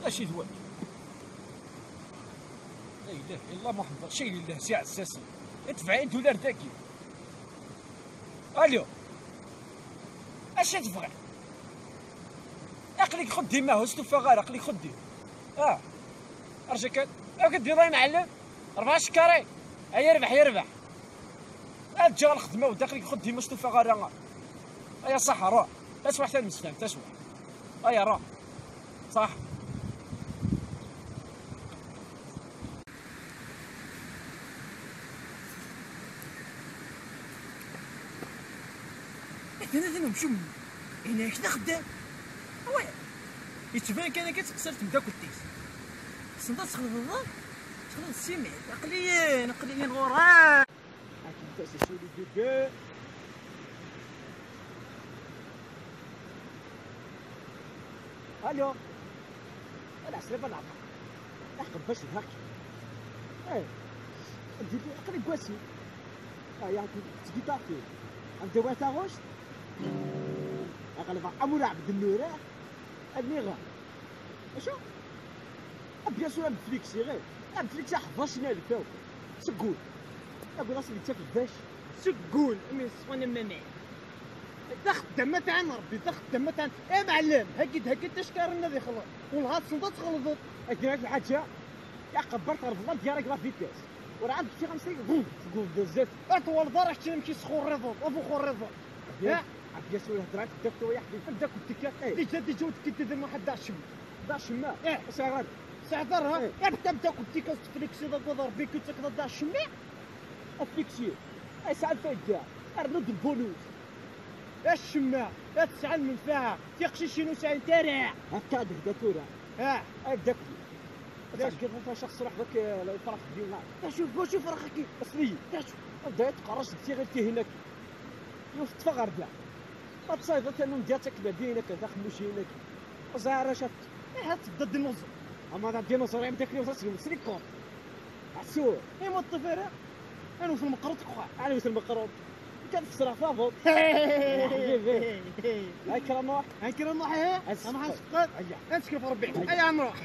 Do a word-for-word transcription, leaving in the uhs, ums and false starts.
Acu d wa? La ilaha illallah Muḥemmed Rasulullah, si ɛessasen. Tebɛin dollar dagi. Alyo. Acu tebɣiḍ? Aql-ik xeddim, ah, ur stufaɣ ara, aql-ik xeddim. Ah. Arǧa kan. Akken d-iḍay mɛellem. Rebɛa cekkaṛi. Ay irbeḥ, irbeḥ. Ad ǧǧeɣ lxedma-w, aql-ik xeddim, ur stufaɣ ara. Aya ṣaḥ, ruḥ. Taswiɛt ad nemsefham, taswiɛt. Aya, ruḥ. Ṣaḥ. Atan, atan umcum. Ini-ak d axeddam. Away. Yettban kan akka teqsir temdakelt-is. Tessneḍ ad txelḍeḍ? Txelḍeḍ simid. Aql-iyi, aql-iyi ɣur-, ah. Akken tasasuli dudu. Allo. Ala, sliba la. Aḥqen bac d haki. Eh. Di aqli gwasi. Ah, ya, tgitarti. Am de wata roche. Aqli ba amura abd nura. Ad niɣer. Acu? Ah, bien sûr, am Flixi, ɣir. Am Flixi, ḥdac n alef akk. Seg wul. Aguḍ-as yettaf lbac. Seg wul, mi ṣfan amamay. D axeddam ma tɛan Rebbi, d axeddam ma tɛan. Eh, mɛellem, hagi-d, hagi-d tackarin ad ixleḍ. Wellah, ad tessneḍ ad txelḍeḍ. Akken ad lḥaǧa, ya qebber terfeḍ ad d-yarag la vitesse. Ur ɛad kfiɣ am seg, bum, tguḍ d zzat. Ur twalaḍ ara kečč amek isxurriḍeḍ, abuxurriḍeḍ. Ha? Ɛebdi-as ur hedder ara, tedda-k tura, ya ḥbibi. Tedda-k tdikka. Eh. Déjà, déjà, ur tekkiḍ d Muḥend d acemma. D acemma? Eh. Sɛiɣ ara. Sɛiɣ ara, ha? Eh. Abda, abda, ur tekkiḍ, tfliksiḍ, akked Rebbi, kečč akked d acemma. Afliksi. Ay, sɛan fayda. Rnu-d lbunus. Acemma. Ad tesɛa lmenfaɛa. Tiqcicin ur sɛint ara. Akka d hda tura. Ah. Ay, d akli. Ad tɛeggiḍ ɣef wacu xesreɣ bak, eh, la ifrax dina. Acu, wacu ifrax-agi? Asli. Acu? Anda i tqerrac deg tiɣilt-ihin-agi? Yiwet teṭṭef ɣer da. Ma tsayeḍ atan undi ad takba din akka, taxemmucin-agi. Ẓer ara cafet. Ihi ad tedda dinuẓur. Ama d adinuẓur, am takli ur tasgem srikkuḍ. Asur. Imuṭṭif ara. Anwet lmeqruṭ deg uxxam. Anwet lmeqruṭ. Kan fesreɣ taḍuṭ. Ya ḥbibi. Akker ad nruḥ. Akker ad nruḥ, eh? Ad nruḥ ad nseqqed. Ayya. Ad nsekked ɣef Rebbi. Ayya. Ayya, ad nruḥ.